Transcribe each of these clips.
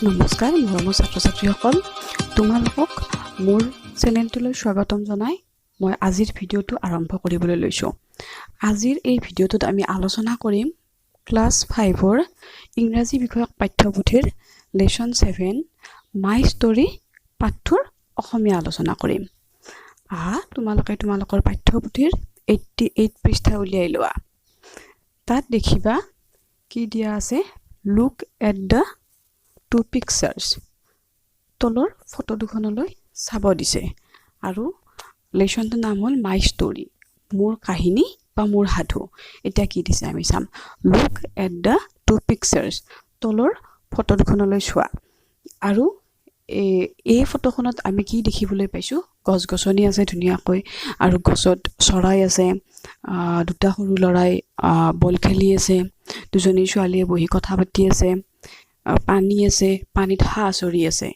নমস্কাৰ মৰমৰ ছাত্ৰ ছাত্ৰীসকল, তোমালোকক মোৰ চেনেলটোলৈ স্বাগতম জনাই মই আজিৰ ভিডিঅ'টো আৰম্ভ কৰিবলৈ লৈছোঁ। আজিৰ এই ভিডিঅ'টোত আমি আলোচনা কৰিম ক্লাছ 5ৰ ইংৰাজী বিষয়ক পাঠ্যপুথিৰ লেচন 7 মাই ষ্টৰী পাঠটোৰ অসমীয়া আলোচনা কৰিম। আহা, তোমালোকে তোমালোকৰ পাঠ্যপুথিৰ 88 পৃষ্ঠা উলিয়াই লোৱা। তাত দেখিবা কি দিয়া আছে। "Look at the two pictures." তলৰ ফটো দুখনলৈ চাব দিছে আৰু লেচনটোৰ নাম হ'ল মাই ষ্টৰী, মোৰ কাহিনী বা মোৰ সাধু। এতিয়া কি দিছে আমি চাম। "Look at the two pictures." তলৰ ফটো দুখনলৈ চোৱা। আৰু এই ফটোখনত আমি কি দেখিবলৈ পাইছোঁ? গছ গছনি আছে ধুনীয়াকৈ আৰু গছত চৰাই আছে। দুটা সৰু ল'ৰাই বল খেলি আছে। দুজনী ছোৱালীয়ে বহি কথা পাতি আছে। পানী আছে, পানীত হাঁহ চৰি আছে।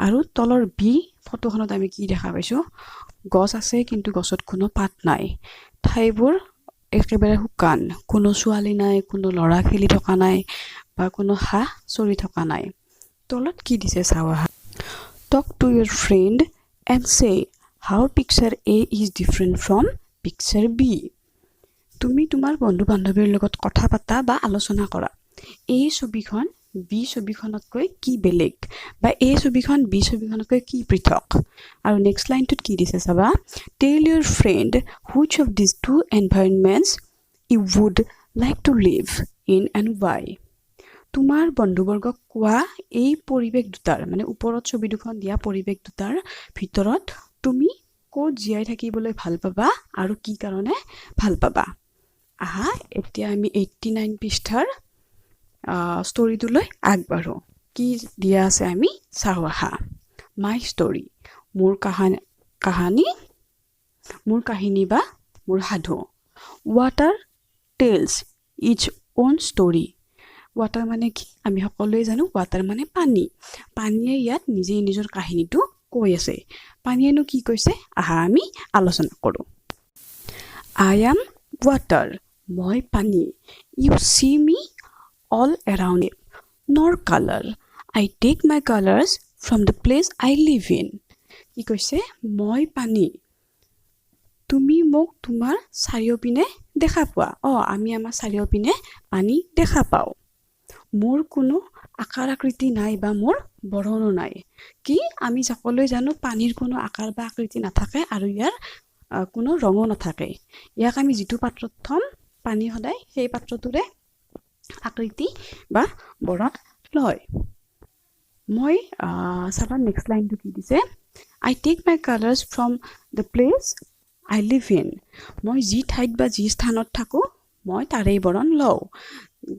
আৰু তলৰ বি ফটোখনত আমি কি দেখা পাইছোঁ? গছ আছে, কিন্তু গছত কোনো পাত নাই। ঠাইবোৰ একেবাৰে শুকান। কোনো ছোৱালী নাই, কোনো ল'ৰা খেলি থকা নাই বা কোনো হাঁহ চৰি থকা নাই। তলত কি দিছে চাওঁ আহা। "Talk to your friend and say how picture A is different from picture B." তুমি তোমাৰ বন্ধু বান্ধৱীৰ লগত কথা পাতা বা আলোচনা কৰা, এই ছবিখন বি ছবিখনতকৈ কি বেলেগ বা এই ছবিখন বি ছবিখনতকৈ কি পৃথক। আৰু নেক্সট লাইনটোত কি দিছে চাবা। "Tell your friend which of these two environments you would like to live in and why." তোমাৰ বন্ধুবৰ্গক কোৱা, এই পৰিৱেশ দুটাৰ, মানে ওপৰত ছবি দুখন দিয়া পৰিৱেশ দুটাৰ ভিতৰত তুমি ক'ত জীয়াই থাকিবলৈ ভাল পাবা আৰু কি কাৰণে ভাল পাবা। আহা, এতিয়া আমি 89 পৃষ্ঠাৰ ষ্টৰিটোলৈ আগবাঢ়োঁ। কি দিয়া আছে আমি চাওঁ আহা। মাই ষ্টৰী, মোৰ কাহানী, মোৰ কাহিনী বা মোৰ সাধু। "Water tells its own story." Water মানে কি আমি সকলোৱে জানো। ৱাটাৰ মানে পানী। পানীয়ে ইয়াত নিজেই নিজৰ কাহিনীটো কৈ আছে। পানীয়েনো কি কৈছে, আহা আমি আলোচনা কৰোঁ। "I am water." মই পানী। "You see me all around, nor colour. I take my colours from the place I live in." কি কৈছে? মই পানী, তুমি মোক তোমাৰ চাৰিওপিনে দেখা পোৱা। অঁ, আমি আমাৰ চাৰিওপিনে পানী দেখা পাওঁ। মোৰ কোনো আকাৰ আকৃতি নাই বা মোৰ বৰণো নাই। কি আমি সকলোৱে জানো, পানীৰ কোনো আকাৰ বা আকৃতি নাথাকে আৰু ইয়াৰ কোনো ৰঙো নাথাকে। ইয়াক আমি যিটো পাত্ৰত থ'ম, পানী সদায় সেই পাত্ৰটোৰে আকৃতি বা বৰণ লয়। মই চাবা, নেক্সট লাইনটো কি দিছে। "I take my colours from the place I live in." মই যি ঠাইত বা যি স্থানত থাকোঁ, মই তাৰেই বৰণ লওঁ।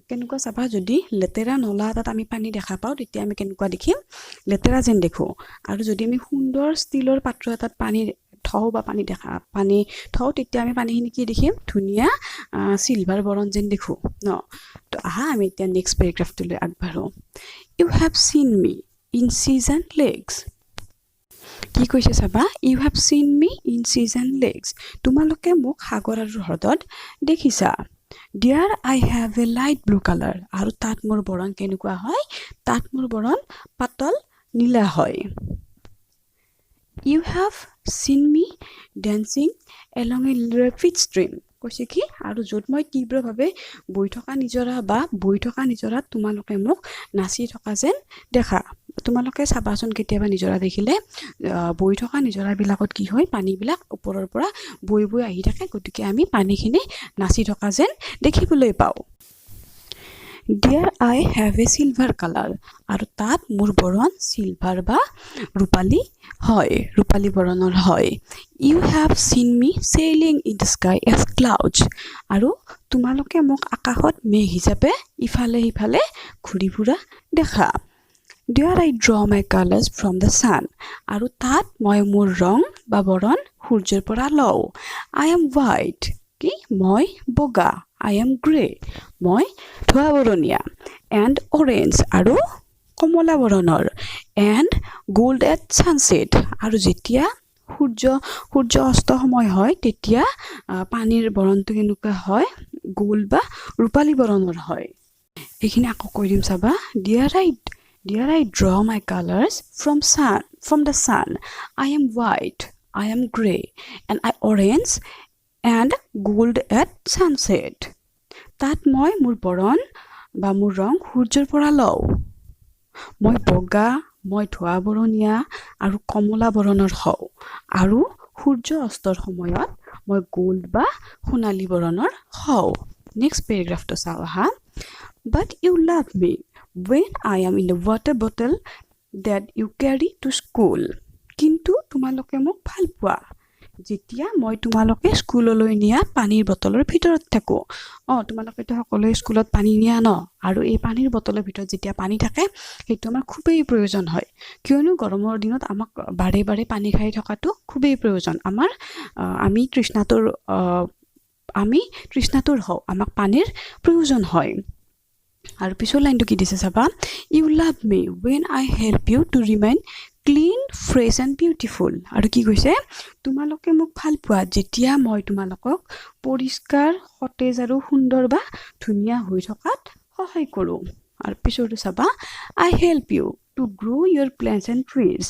কেনেকুৱা চাবা, যদি লেতেৰা নলা এটাত আমি পানী দেখা পাওঁ, তেতিয়া আমি কেনেকুৱা দেখিম? লেতেৰা যেন দেখোঁ। আৰু যদি আমি সুন্দৰ ষ্টীলৰ পাত্ৰ এটাত পানী থওঁ বা পানী থওঁ, তেতিয়া আমি পানীখিনি কি দেখিম? ধুনীয়া চিলভাৰ বৰণ যেন দেখোঁ ন। তো আহা, আমি এতিয়া নেক্সট পেৰেগ্ৰাফটোলৈ আগবাঢ়োঁ। "You have seen me in seas and lakes." কি কৈছে চাবা। "You have seen me in seas and lakes." তোমালোকে মোক সাগৰ আৰু হ্ৰদত দেখিছা। "There I have a light blue colour." আৰু তাত মোৰ বৰণ কেনেকুৱা হয়? তাত মোৰ বৰণ পাতল নীলা হয়। "You have seen me dancing along a rapid stream." কৈছে কি, আৰু য'ত মই তীব্ৰভাৱে বৈ থকা নিজৰা বা বৈ থকা নিজৰাত তোমালোকে মোক নাচি থকা যেন দেখা। তোমালোকে চাবাচোন, কেতিয়াবা নিজৰা দেখিলে, বৈ থকা নিজৰাবিলাকত কি হয়? পানীবিলাক ওপৰৰ পৰা বৈ বৈ আহি থাকে। গতিকে আমি পানীখিনি নাচি থকা যেন দেখিবলৈ পাওঁ। "There I have a silver colour." আৰু তাত মোৰ বৰণ চিলভাৰ বা ৰূপালী হয়, ৰূপালী বৰণৰ হয়। "You have seen me sailing in the sky as clouds." আৰু তোমালোকে মোক আকাশত মেঘ হিচাপে ইফালে সিফালে ঘূৰি ফুৰা দেখা। "There I draw my colours from the sun." আৰু তাত মই মোৰ ৰং বা বৰণ সূৰ্যৰ পৰা লওঁ। "I am white." কি? মই বগা। "I am grey." মই ধোঁৱা বৰণীয়া। "And orange." আৰু কমলা বৰণৰ। "And gold at sunset." আৰু যেতিয়া সূৰ্য অস্ত সময় হয়, তেতিয়া পানীৰ বৰণটো কেনেকুৱা হয়? গ'ল্ড বা ৰূপালী বৰণৰ হয়। এইখিনি আকৌ কৈ দিম চাবা। "There I There I draw my colours from the sun. I am white, I am grey, and I orange and gold at sunset. তাত মই মোৰ বৰণ বা মোৰ ৰং সূৰ্যৰ পৰা লওঁ। মই বগা, মই ধোঁৱা বৰণীয়া আৰু কমলা বৰণৰ হওঁ আৰু সূৰ্য অস্তৰ সময়ত মই গ'ল্ড বা সোণালী বৰণৰ হওঁ। নেক্সট পেৰেগ্ৰাফটো চাওঁ আহা। But you love me when I am in the water bottle that you carry to school. কিন্তু তোমালোকে মোক ভাল পোৱা যেতিয়া মই তোমালোকে স্কুললৈ নিয়া পানীৰ বটলৰ ভিতৰত থাকোঁ। অঁ, তোমালোকেতো সকলোৱে স্কুলত পানী নিয়া ন? আৰু এই পানীৰ বটলৰ ভিতৰত যেতিয়া পানী থাকে, সেইটো আমাৰ খুবেই প্ৰয়োজন হয়, কিয়নো গৰমৰ দিনত আমাক বাৰে বাৰে পানী খাই থকাটো খুবেই প্ৰয়োজন। আমাৰ আমি তৃষ্ণাতুৰ হওঁ, আমাক পানীৰ প্ৰয়োজন হয়। আৰু পিছৰ লাইনটো কি দিছে চাবা। You love me when I help you to remain clean, fresh and beautiful. আৰু কি কৈছে? তোমালোকে মোক ভাল পোৱা যেতিয়া মই তোমালোকক পৰিষ্কাৰ, সতেজ আৰু সুন্দৰ বা ধুনীয়া হৈ থকাত সহায় কৰোঁ। আৰু পিছৰটো চাবা। I help you to grow your plants and trees.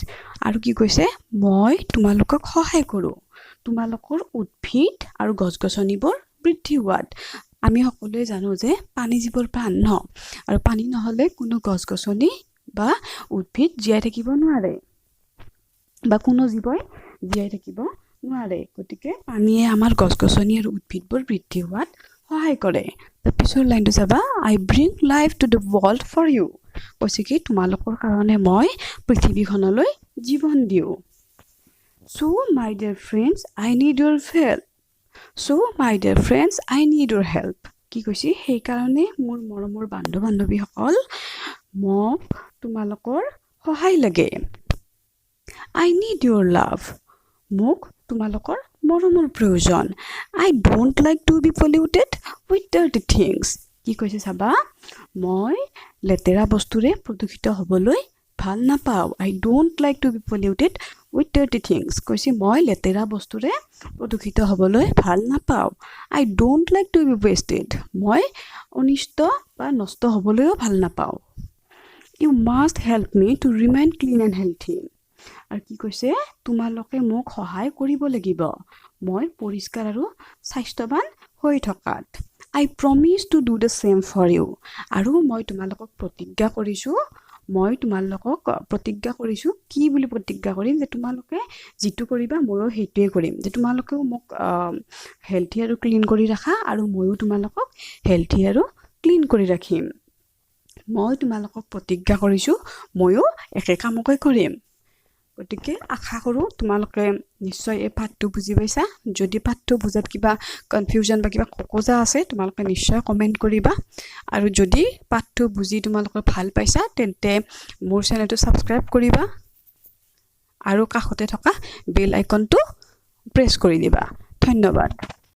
আৰু কি কৈছে? মই তোমালোকক সহায় কৰোঁ তোমালোকৰ উদ্ভিদ আৰু গছ গছনিবোৰ বৃদ্ধি হোৱাত। আমি সকলোৱে জানো যে পানী জীৱৰ প্ৰাণ ন? আৰু পানী নহ'লে কোনো গছ গছনি বা উদ্ভিদ জীয়াই থাকিব নোৱাৰে বা কোনো জীৱই জীয়াই থাকিব নোৱাৰে। গতিকে পানীয়ে আমাৰ গছ গছনি আৰু উদ্ভিদবোৰ বৃদ্ধি হোৱাত সহায় কৰে। পিছৰ লাইনটো চাবা। I bring life to the world for you. কৈছে কি, তোমালোকৰ কাৰণে মই পৃথিৱীখনলৈ জীৱন দিওঁ। So my dear friends, I need your help. So my dear friends, I need your help. কি কৈছে? সেইকাৰণে মোৰ মৰমৰ বন্ধু বান্ধৱীসকল, মোক তোমালোকৰ সহায় লাগে। I need your love. মোক তোমালোকৰ মৰমৰ প্ৰয়োজন। I don't like to be polluted with dirty things. কি কৈছে চাবা। মই লেতেৰা বস্তুৰে প্ৰদূষিত হ'বলৈ ভাল নাপাওঁ। I don't like to be polluted with dirty things. কৈছে, মই লেতেৰা বস্তুৰে প্ৰদূষিত হ'বলৈ ভাল নাপাওঁ। I don't like to be wasted. মই অনিষ্ট বা নষ্ট হ'বলৈও ভাল নাপাওঁ। You must help me to remain clean and healthy. আৰু কি কৈছে? তোমালোকে মোক সহায় কৰিব লাগিব মই পৰিষ্কাৰ আৰু স্বাস্থ্যৱান হৈ থকাত। I promise to do the same for you. আৰু মই তোমালোকক প্ৰতিজ্ঞা কৰিছোঁ, মই তোমালোকক প্ৰতিজ্ঞা কৰিছোঁ। কি বুলি প্ৰতিজ্ঞা কৰিম? যে তোমালোকে যিটো কৰিবা, ময়ো সেইটোৱে কৰিম, যে তোমালোকেও মোক হেল্থি আৰু ক্লিন কৰি ৰাখা আৰু ময়ো তোমালোকক হেল্থি আৰু ক্লিন কৰি ৰাখিম। মই তোমালোকক প্ৰতিজ্ঞা কৰিছোঁ, ময়ো একে কামকে কৰিম। গতিকে আশা কৰোঁ তোমালোকে নিশ্চয় এই পাঠটো বুজি পাইছা। যদি পাঠটো বুজাত কিবা কনফিউজন বা কিবা খোকোজা আছে, তোমালোকে নিশ্চয় কমেণ্ট কৰিবা। আৰু যদি পাঠটো বুজি তোমালোকে ভাল পাইছা, তেন্তে মোৰ চেনেলটো ছাবস্ক্ৰাইব কৰিবা আৰু কাষতে থকা বেল আইকনটো প্ৰেছ কৰি দিবা। ধন্যবাদ।